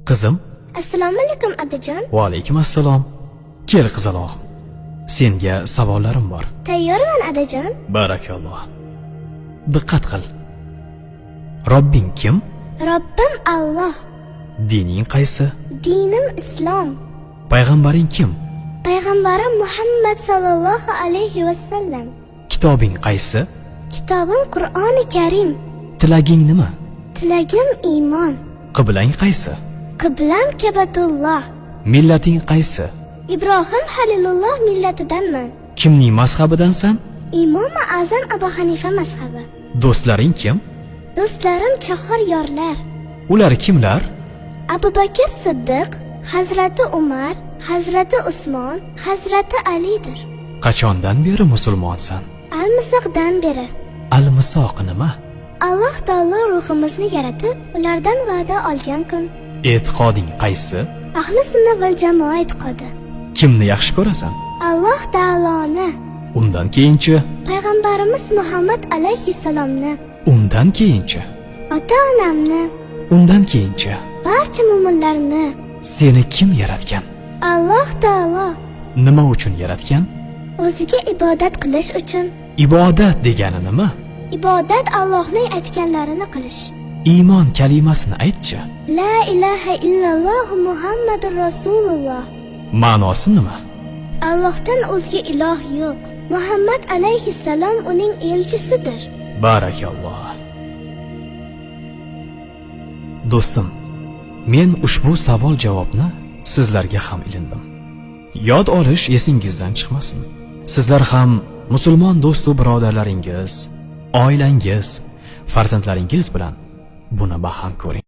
Qizim. Assalomu alaykum, adajon. Va alaykum assalom. Kel, qizalog'im. Senga savollarim bor. Tayyorman, adajon. Barakalloh. Diqqat qil. Robbing kim? Robbim Alloh. Dining qaysi? Dinim islom. Payg'ambaring kim? Payg'ambarim Muhammad sallallohu alayhi vasallam. Kitobing qaysi? Kitobim Qur'oni Karim. Tilaging nima? Tilagim iymon. Qiblang qaysi? Qiblam Kabatulloh. Millating qaysi? Ibrohim Halilulloh millatidanman. Kimning mazhabidansan? Imomi Azam Abu Hanifa mazhabi. Do'stlaring kim? Do'stlarim chahor yorlar. Ular kimlar? Abu Bakr Siddiq, Hazrati Umar, Hazrati Usmon, Hazrati Alidir. Qachondan beri musulmonsan? Almisoqdan beri. Almisoq nima? Alloh taolo ruhimizni yaratib, ulardan va'da olgan kun. E'tiqoding qaysi? Ahli sunna val jamoa e'tiqodi. Kimni yaxshi ko'rasan? Alloh taoloni, Undan keyinchi? Payg'ambarimiz Muhammad alayhissalomni, Undan keyinchi? Ota-onamni, Undan keyinchi? Barcha mo'minlarni. Seni kim yaratgan? Alloh taolo. Nima uchun yaratgan? O'ziga ibodat qilish uchun. Ibodat degani nima? Ibodat Allohning aytganlarini qilish. Iymon kalimasini aytchi. La ilaha illalloh Muhammadur Rasululloh. Ma'nosi nima? Allohdan o'zga iloh yo'q. Muhammad alayhissalom uning elchisidir. Barakalloh. Do'stim, men ushbu savol javobni sizlarga ham ilindim. Yod olish esingizdan chiqmasin. Sizlar ham musulmon do'st va birodarlaringiz, oilangiz, farzandlaringiz bilan buni baham ko'ring.